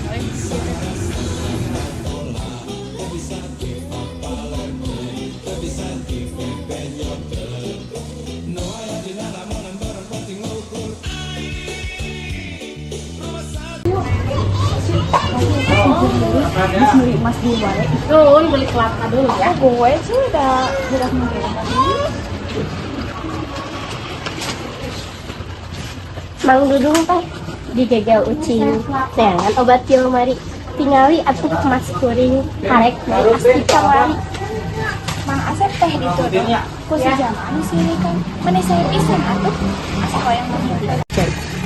We ieu teh. Geus meuli emas di wae. Turun beli kelapa dulu ya. Gue sih udah meuli. Mang Dudung teh digegel ucing neangan obat ti lemari, tingali atuh emas kuring karek naik asti kamari. Mang Asep teh dituduh ku si jamaah nu sirikan. Meni saya pisan atuh asa hoyong mah.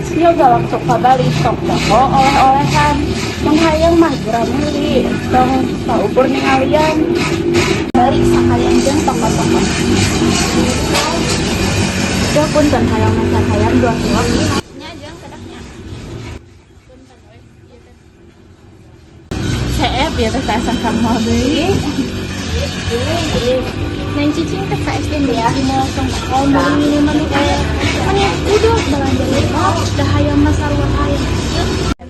Sia galak sok pabali, sok toko oleh-olehan. Mun hayang mah gura meuli, tong saukur ningalian. Balik sakalian jeung toko-toko. Dah, punten, hayang meser hayam 2 kilo. Nya jeung kedapnya. Punten we ieu teh. CF ya teh asa ka moal deui. Neng cicing teh ka SD ya langsung bakal meuli minuman nu aya. Meni udah belanja deui dah, hayam mah sarua hayam.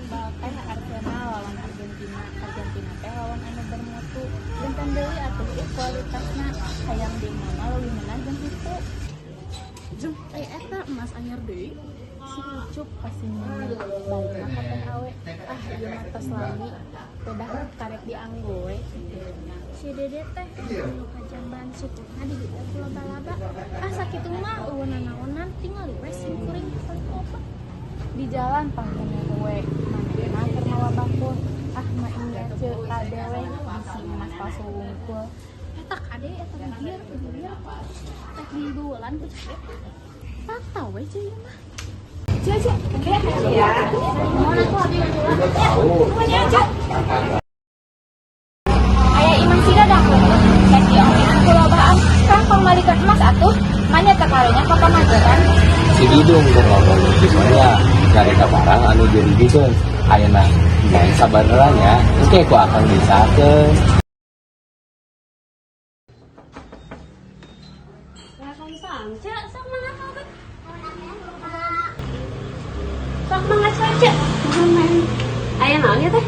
Bal teh Arsenal lawan Argentina, Argentina teh lawan anu bermutu. Benten deui atuh ieu kualitasna. Hayam di mama leuwih meunah jeung hipu. Jeng, aya eta emas anyar deui. Si Ucup pasti nyeungeut balikna ka teh awe. Ah, ieu mah tos lami. Pedah karek dianggo we. Si Dede teh anu kajamban sukuna digigit ku laba-laba. Ah, sakitu mah euweuh nanaonan, tingali we sim kuring paling loba. Di jalan pangkene we manehna keur mawa bakul. Ah, mah ieu ceu kade we bisi emas palsu wungkul. Eta kade eta bibir bibir teh dibulan ku capek tata we ceu ieu mah. Ceu, ceu, kayak ya. Mohon atuh abi heula. Nuhun ya, Ceu. Aya imah si Dadang leuleut, rek diomean ku lobaan. Kang pangmalikeun emas atuh, manya teh karunya ka pamageran. Si Dudung keur ngobrol jeung si Sonya ngareka barang anu dirugikeun ayeuna. Neng, sabarnya engke ku akang diusahakeun. Waalaikumsalam, Cek. Sok mangga kalebet. Sok mangga sok, Cek. Nuhun, Neng. Aya naon ya teh?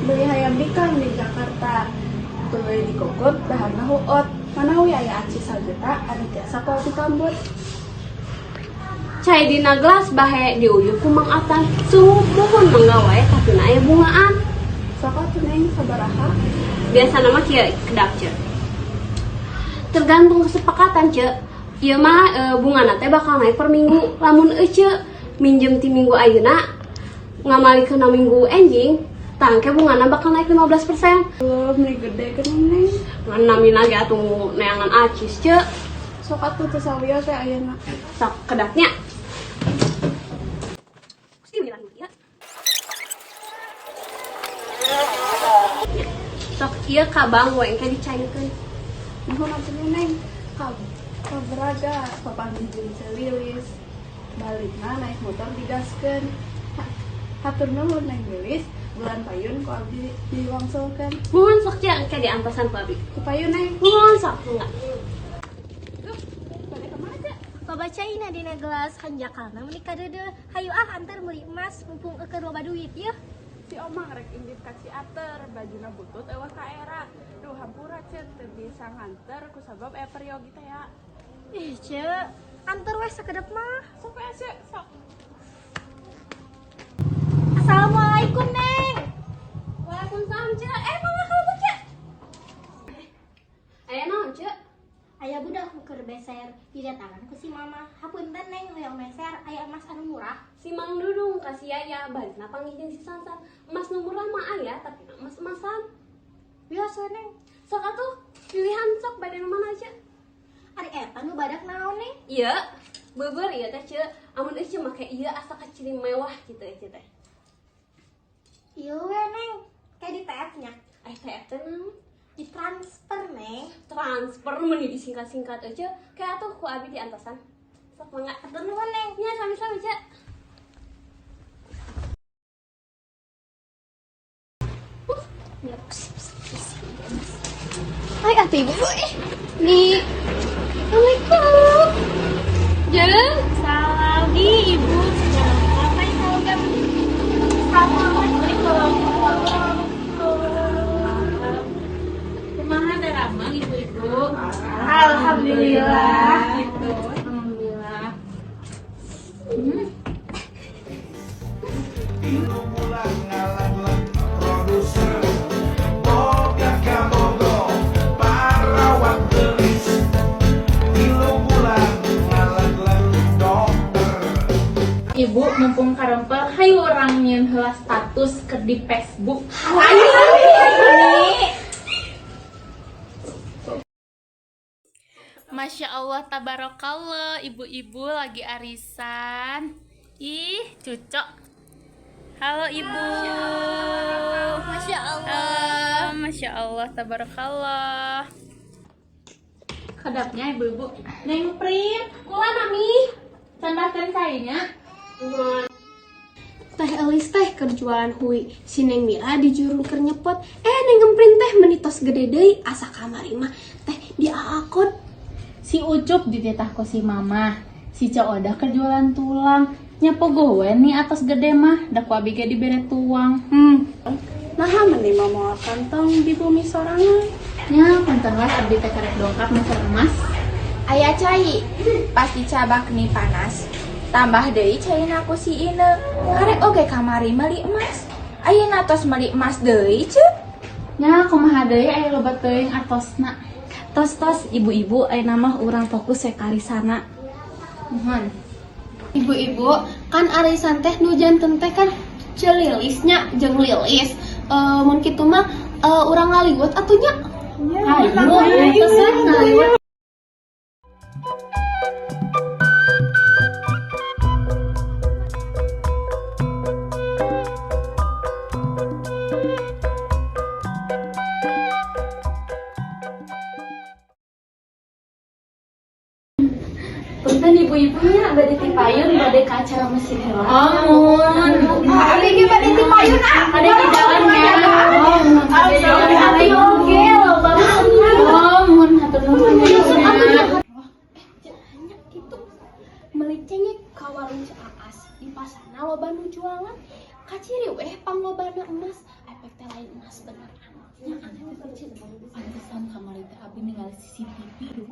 Beli hayam bikang di Jakarta. Tuluy dikukup, daharna huot. Manawi aya acis sajuta anu tiasa ku abdi kambut? Cai dina gelas bahe diuyup ku Mang Atan. Sungguh muhun, mangga wae, tapi aya bungaan. Sok atuh, Neng, sabaraha? Biasa nama kieu, kedap, Ceu. Tergantung kesepakatan, Ceu. Ieu mah bungana teh bakal naik per minggu. Lamun ece minjem ti minggu ayeuna ngamalikeun minggu enjing, tangke bungana bakal naik 15%. Belum meni gede geuning, Neng. Ngan namina ge atuh neangan acis, Ceu. Sok atuh, teu sawios we ayeuna. Sok, kedapnya. Ya. Sok ieu ka bank we engke dicairkeun. Nuhun atuh, Neng. Ka ka Braga papanggih jeung Ceu Lilis. Balikna naik motor digaskeun. Hatur nuhun, Neng Lilis, bulan payun ku abdi diwangsulkeun. Muhun, sok, Ceu, engke diantosan ku abi. Ku payun, Neng. Muhun, sok enggak. Balik ka mana, Ceu? Pabacaina dina gelas hanjakalna meni kadeudeuh. Hayu ah, antar meuli emas mumpung eukeun loba duit yeuh. Si Omang rek indit ka Ciater, bajuna butut euweuh kaera. Duh, hampura, Ceu, teu bisa nganter kusabab aya peryogi teh ya. Ih, Ceu, antar we sakedep mah. Sok we, Ceu, sok. Assalamualaikum, Neng. Waalaikumsalam, Ceu. Eh, mangga kalebet, Ceu. Aya naon, Ceu? Aya budak nu keur beser didatangan ku si mama. Hapunten, Neng, hoyong meser, aya emas anu murah? Si Mang Dudung ka si Yaya balikna panggih jeung si Sansan. Emas nu murah mah aya, tapi emas-emasan. Biasa, Neng. Sok atuh, pilihan sok bade nu mana, Ceu? Ari eta nu badak naon, Neng? Iya, beber ieu teh, Ceu. Amun euceu make ieu asa kaciri mewah gitu euceu teh. Ieu we, Neng. Kayak di TF nya. Eh, teh teh naon? Ditransfer, Neng. Transfer meni disingkat-singkat euceu. Kayak atuh ku abi diantosan. Sok mangga. Hatur nuhun, Neng. Nya, sami-sami, Ceu. Ya, Hai atuh ibu. Eh, di Assalamualaikum. Jeung Salam di ibu. Apa yang salam? Assalamualaikum. Mumpung karempel, hayu urang nyieun heula status ke di Facebook. Ayo. Masya Allah, tabarakallah, ibu-ibu lagi arisan. Ih, cucok. Halo, Ibu. Masya Allah. Ah, Masya Allah, tabarakallah. Kedap nya, ibu-ibu. Neng Prim, Kula nami. Candahkeun cai nya. Teh Elis teh keur jualan hui, si Neng Mira dijurung keur nyepot. Eh, Neng Emprin teh meni tos gede deui, asa kamari mah teh diaakod. Si Ucup dititah ku si Mama. Si Ceu Odah keur jualan tulang. Nya pogo we nih atos gede mah, da ku abi ge dibere tuang. Nah, meni moal kantong di bumi sorangan. Nya punten lah, abdi teh karek dongkap meser emas. Aya cai, pasti cabak nih panas. Tambah deui caina ku si Ine. Karek oge kamari meuli emas. Ayeuna tos meuli emas deui, Ceu. Nya kumaha deui, aya loba teuing artosna. Tos-tos, ibu-ibu, ayeuna mah urang fokus we ka arisanna. Muhun. Ibu-ibu, kan arisan teh nu janten teh kan Ceu Lilis nya jeung Lilis. Eh, mun kitu mah urang ngaliwet atuh nya. Ayo, tos lah ngaliwet. Punten, ibu-ibunya, bade tipayun, bade ke acara masjid heula. Oh, mun. Abi ge bade tipayun ah. Ada di jalan ya. Ada di hati oge loba. Oh, mun, hatur nuhun ya. Nya gitu. Meuli cengek ka warung Ceu Aas, di pasarna loba nu jualan. Kaciri weh panglobana emas, efek teh lain emas beneran. Nya aneh. Pantesan kamari teh abi ningali CCTV.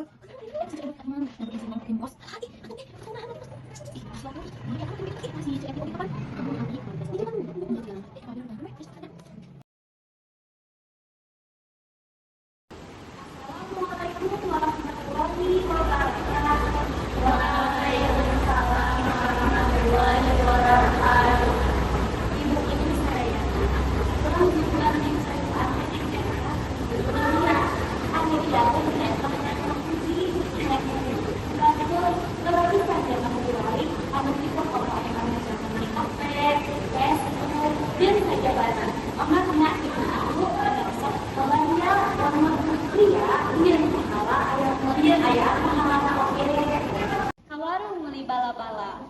Ka warung meuli bala-bala.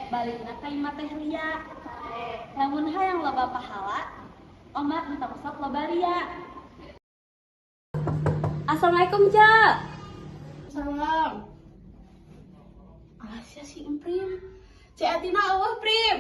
Balikna ka imah teh ria. Lamun hayang loba pahala, omat entong sok loba ria. Assalamualaikum, Ceu. Salam. Alah, si Emprim. Ceu Atina euweuh, Prim.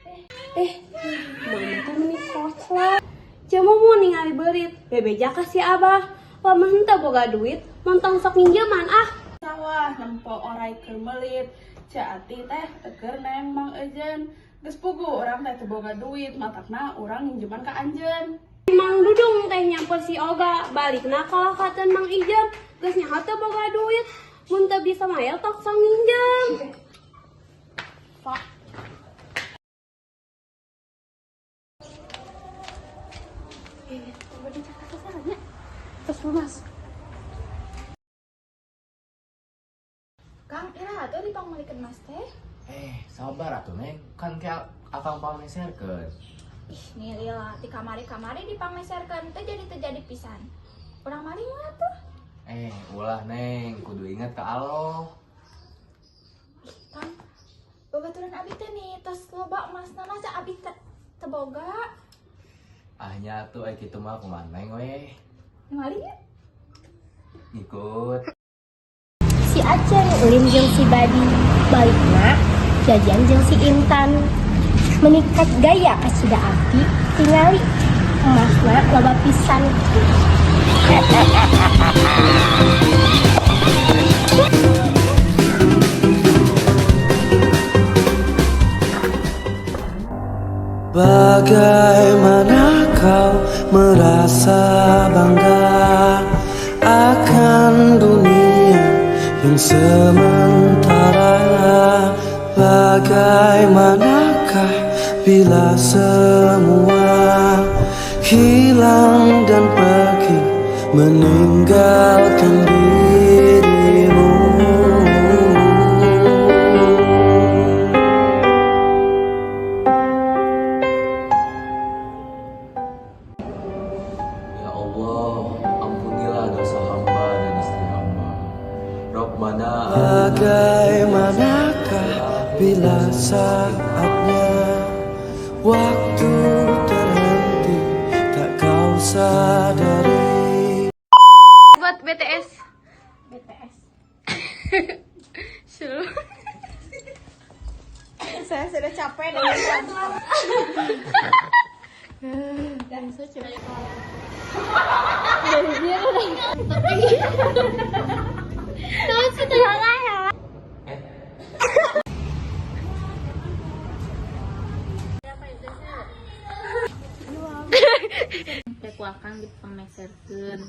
Mama teh meni koclok. Ceu mau ningali beurit, bebeja ka si Abah. Lamun henteu boga duit, montong sok minjeman ah. Sawah nempo orai keur meulit. Ceu Ati teh keur neng Mang Ejen. Geus puguh urang teh teu boga duit, matakna urang minjeman ka anjeun. Mang Dudung teh nyamper si Oga, balikna kalah katen Mang Ijem, geus nyaho teu boga duit. Mun teu bisa mayar, tok sok minjem. Pak. Terus lunas. Kang, iraha atuh dipangmeulikeun emas teh? Eh, sabar atuh, Neng. Kan kayak akang pangmeserkeun. Ih, nih lila ti kamari-kamari dipangmeserkeun teh jadi teu jadi pisan. Urang maling lah tuh. Eh, ulah, Neng, kudu inget ke Allah. Ih, Kang, babaturan abi teh nih tos loba emasna, masa abi teh teu boga? Ah nya tuh, eh, kitu mah kumaha Neng we. Maling ya? Ngikut. Si Aceng ulin jeung si Badi, balikna jajan jeung si Intan. Menikat gaya kasida api tingali emasna loba pisan. Bagaimana kau merasa bangga akan dunia yang sementara? Bagaimanakah bila semua hilang dan pergi meninggalkan dirimu? Ya Allah, ampunilah dosa hamba dan istri hamba. Rabbana Bagaimanakah bila saatnya waktu terhenti, tak kau sadari? Buat BTS. BTS. Seru. Saya sudah capek dengan Dan saya coba. Teh ku akang dipemeserkeun.